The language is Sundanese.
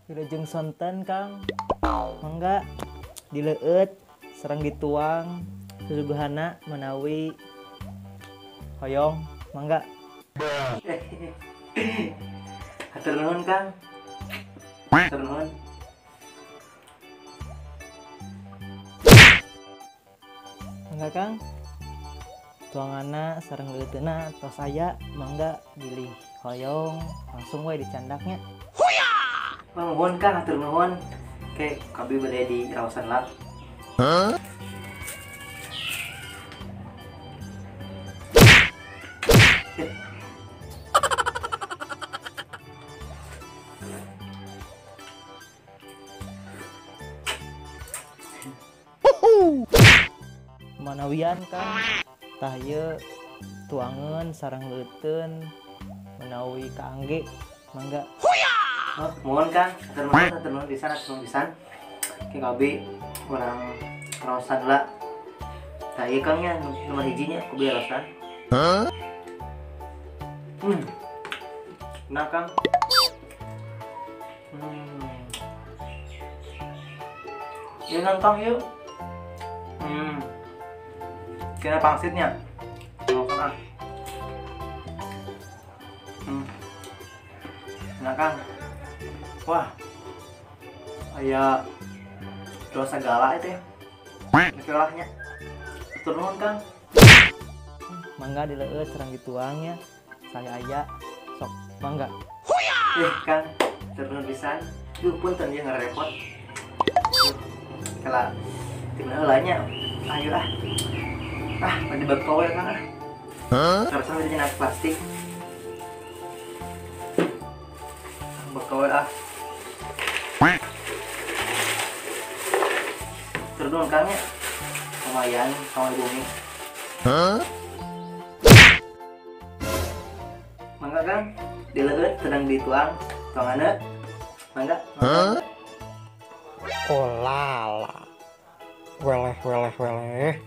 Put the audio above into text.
Wilujeng sonten Kang. Mangga dileueut sareng dituang susuguhana menawi hoyong mangga. Hatur nuhun Kang. Hatur nuhun. Mangga Kang. Tuanganna sareng leuteuna tos aya, mangga bilih hoyong langsung we dicandaknya. Nuhun Kang, hatur nuhun. Oke, kabi bade di raosan lah. Manawian Kang, tah ieu tuangeun sareng leuteun menawi kaangge mangga. Oh, mohon Kang, hatur nuhun pisan, hatur nuhun pisan. Oke, kabi urang raosan lah. Tah ieu Kang nya nomor hijinya ku bieu raosan. Nah Kang. Ieu nang Kang yuk. Kena pangsitnya. Raosan ah. Nah Kang. Wah, aya dua segala itu ya. Kelahnya. Hatur nuhun Kang. Mangga dileueut sareng dituangnya. Saya aya sok mangga. Kang, hatur nuhun pisan. Duh punten ieu ngarepot. Kala ti mana heula nya. Ayo ah. Ah, mandi bakso we Kang ah. Terus dina plastik. Bakso we ah. Terus Kang nya. Lumayan sama bumi. Mangga Kang, dileueut sedang dituang tuanganna. Mangga. Oh lala. Weleh weleh weleh.